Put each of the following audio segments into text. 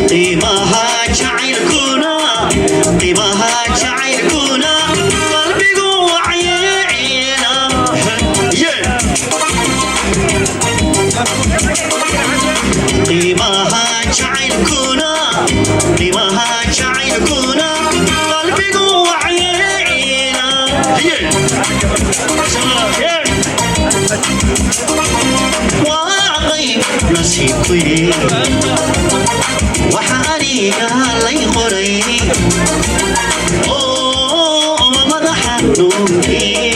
Qiimaha jacaylkuna, qiimaha jacaylkuna qalbigu wacyeena. Yeah. Qiimaha jacaylkuna, qiimaha jacaylkuna qalbigu wacyeena. Yeah. Yeah. Waa qayb nasiibkuye, waxa aniga lay qoray oo ma madaxa nuunkii,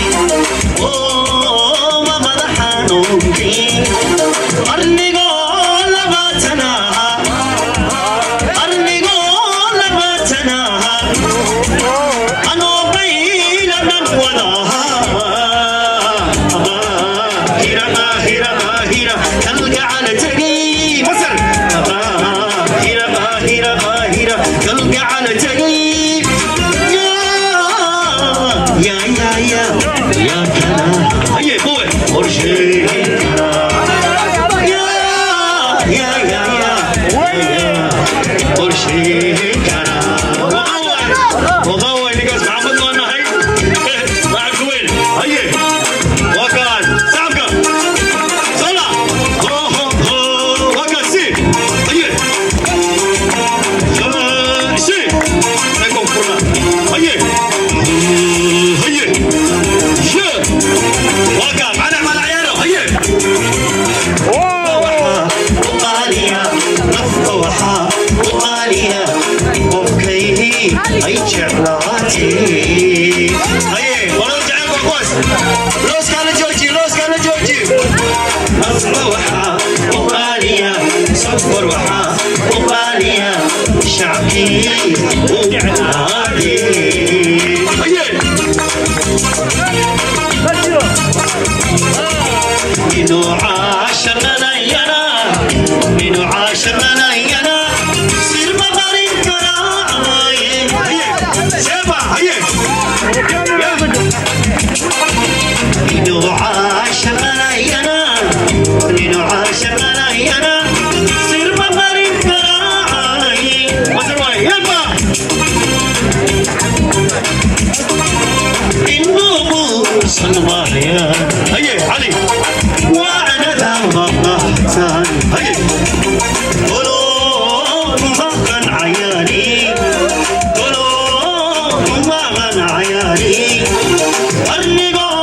oo ma madaxa nuunkii, qarnigoo 20 aha, qarnigoo 20 aha, anoo bayla dhan wadaha. Qaahira, Qaahira, Qaahira kalgacal tegay. Masar, Qaahira, Qaahira, Qaahira kalgacal tegay. Ya ya ya ya kana haye kuwe qorsheyn karaa. Ya ya ya ya ya qorsheyn karaa. Waqaway ninkaas Maxamed baan nahay, saaxibka weyn. Haye, waa kaan sacabka sala ho ho ho. Waa kaan si haye si ay furna. Haye haye she, waa kaan macna macna ciyaaro. Haye, waxaa u qaaliya nafta, waxaa u qaaliya qofkayhi ay jeclaatay. Haye, qolada jacaylka waa kuwaas. Looska la jooji, looska la jooji. Nafta waxaa u qaaliya sokor, waxaa u qaaliya shacabkii u jeclaatay. Haye. Inuu caashaqanayana, inuu caashaqanayana sirma qarin karaaye. Haye seeba haye. Inuu caashaqanayana, inuu caashaqanayana sirma qarin karaaye. Masar waay yaba inuu sanwaaya. Haye Cali waanada maqahtan. Haye, qulub maqan cayaani, qulub maqan cayaani, qarnigoo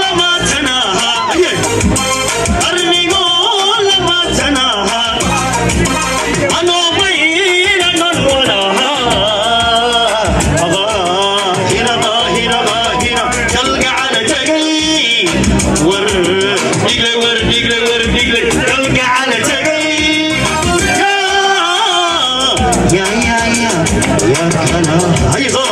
20 aha. Haye, qarnigoo 20 aha, anoo bayna non walaha. Qaahira, Qaahira, Qaahira kalgacal tagay. War dhigle, war dhigle, war dhigle kalgacal tagay. Ya ya ya ya kana. Haye soo.